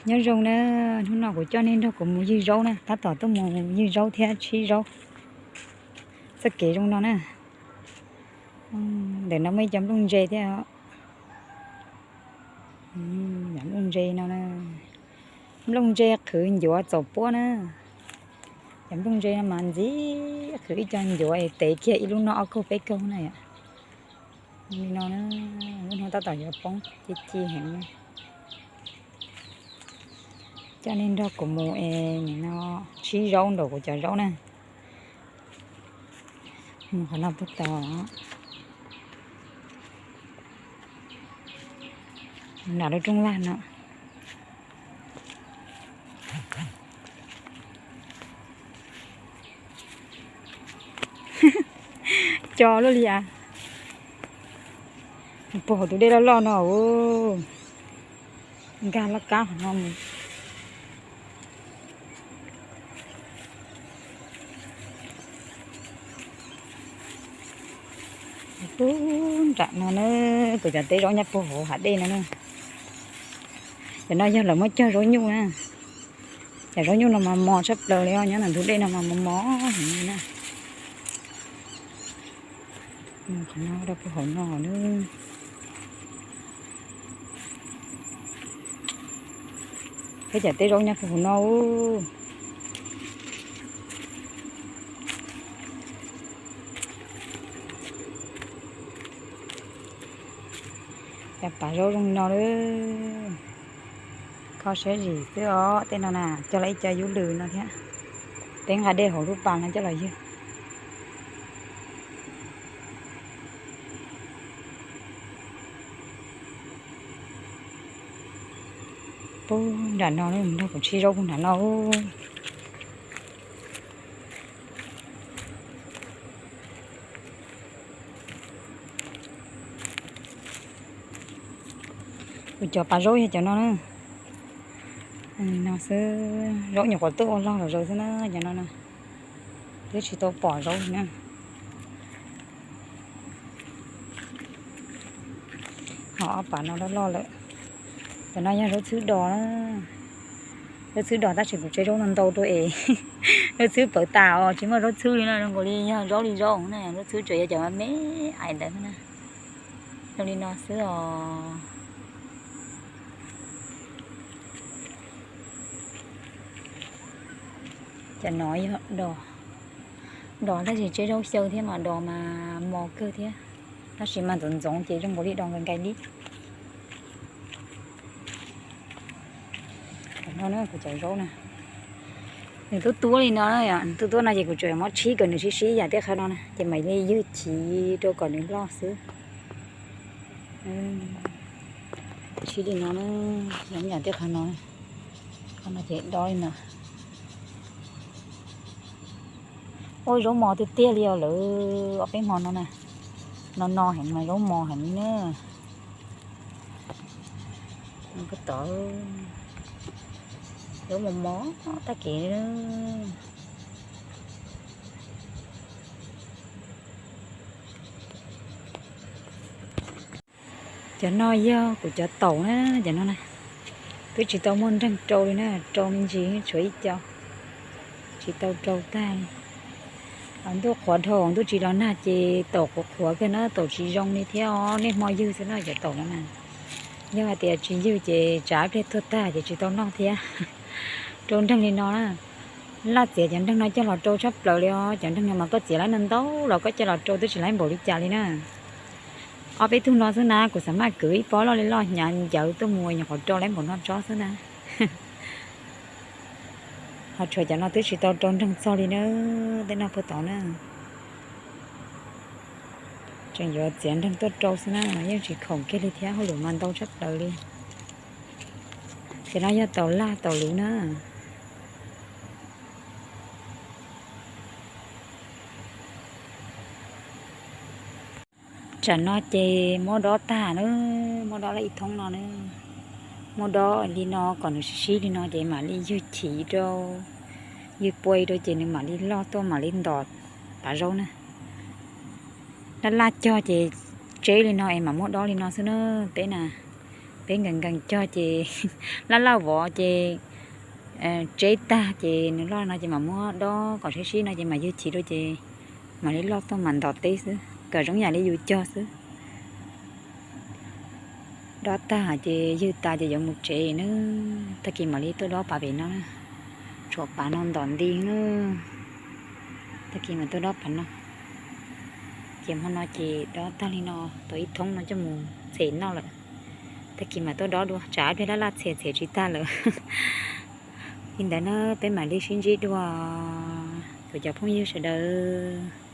Nyob zoo na, hnub no kuv coj nej nrog kuv mus ywg zaub na, tab tom tuaj mus ywg zaub thiab tshib zaub. Txoj kev zoo no na. Ntawm no muaj ib cov nplooj ntse thiab. Cov nplooj ntse no, nplooj ntse qhwv ncuav txaus puab na. Cov nplooj ntse no mas ntxim qhwv ib co ncuav es tev kiag ib lub noj ob kaug peb kaug na yom. Li no, lub hnub tab tom yuav poob ci ci heev. Coj nej nrog kuv mus es nim no tshib zaub nraum kuv cov zaub na. Mus qhov no puag tod, nram lub rooj vag no. Co luaj li as. Puag hauv tus dej loj loj no, nkag laj kab hauv no mus. Puag nram no na, kuv cov teb zaub nyob puag hauv hav dej no na. Cov no yog lawv muab cog zaub nyuj na. Cov zaub nyuj no mas mos tshaj plaws li os, nyob ntawm ntug dej no mas mos mos heev li na. Qhov no rau puag hauv no na. Peb cov teb zaub nyob puag hauv no. Cov pas zaub zoo li no lawm. Kho siab zim xwb os, tej no na cog los ib co yub lws no thiab. Peb nqa dej hauv lub pas no coj los ywg. Puag nram no, nrog kuv tshib zaub puag nram no. Kuv cov pas zaub yog cov no na. No xwb, zaub nyuam qhuav tuaj ua log los zaws xwb na, cov no na. Twb tsis tau pom zaub li na. Ho ob pas no loj loj lawm. Cov no yog zaub txhwb dos na. Zaub txhwb dos tab sis kuv tseb zaub no ntau dua es zaub txhwb pawv tas os, tsis muaj zaub txhwb li na, zoo nkaus li yog zaub li zaub na, zaub txhwb tsuas yog cov me me ais ntawd na. Zoo li no xwb os. Cov no yog dos, dos tab sis tseb zaub xyaw thiab mas dos mas mos kawg thiab, tab sis mas ntxoov ntxoov ces zoo nkaus li dos nkaus nkaus li. Qhov no na kuv cov zaub na, nws tuab tuab li no, nws tuab tuab no ces kuv tsuas muab tshib kom nws sib sib yam tej qhov no na ces mam li ywg chiv rau kom nws loj xwb. Tshib li no na, yam tej qhov no, qhov no ces dob li no. Ua zaub mos tiag tiag li os lawm, ob peb hmo no na, no no heev mas zaub mos heev li na. Tod, zaub mos mos tag kev. Cov no yog kuv cov taum na, cov no na. Twb tsis tau muaj nreeg rau li na, rau me ntsis tshuav ib co, tsis tau rau tag li. Ntuj qhuav dhau, ntuj tsis los nag ces taum qhuav qhuav kawg na, taum tsis zoo li thiab os, niaj hmo ywg xwb no cov taum no na. Yog hais tias tsis ywg ces tsav ib pliag tuag tag ces tsis tau noj thiab. Rau nreeg li no na, laj txiav cov nreeg no coj los rau tshaj plaws li os, cov nreeg no mas koj txiav lawm ntau los koj coj los rau twb tsis laib npaum li cas li na. Ob peb tug no xwb na, kuv xav maj kwv ib pob loj li loj hnyav ncawv tuaj mus nyuam qhuav rau laib npaum no tsob xwb na. Ho tshuav cov no twb tsis tau rau nreeg txog li na, tej no puag tod na. Tseem yuav txiav nreeg tuaj rau xwb na, yeej tsis khoom kiag li thiab, hauj lwm mas ntau tshaj plaws li. Ces no yog taum laj taum luv na. Tsam no ces muab dob tag na, muab dob lawm ib thoob no na. Muab dob li no kom nws sib sib li no ces mam li ywg chiv rau, ywg puas rau ces nws mam li loj tuaj mam li ntos pas zaub na. Laj laj cog ces tseb li no es mam muab dob li no xwb na. Peb na, peb nkees nkees cog ces laj laj vov ces tseb tag ces nws loj no ces mam muab dob kom sib sib no ces mam ywg chim dua ces mam li loj tuaj mam ntov teb xwb, kom zoo yam li yus cog xwb. Dob tag ces ywg tas ces yuav mus tsev na. Tag kis mam li tuaj dob pas pem no na. Tshuav pas no ntom nti na. Tag kis mam tuaj dob pas no. Ces hmo no ces dob tag li no, tau ib thoob no coj mus txhem noj lawm. Tag kis mam tuaj dob dua, tsam ib pliag laj laj txhem txhem tsis tag lawm. Li ntawd na, peb mam li sib ntsib dua, kuv cov phooj ywg sawv daws.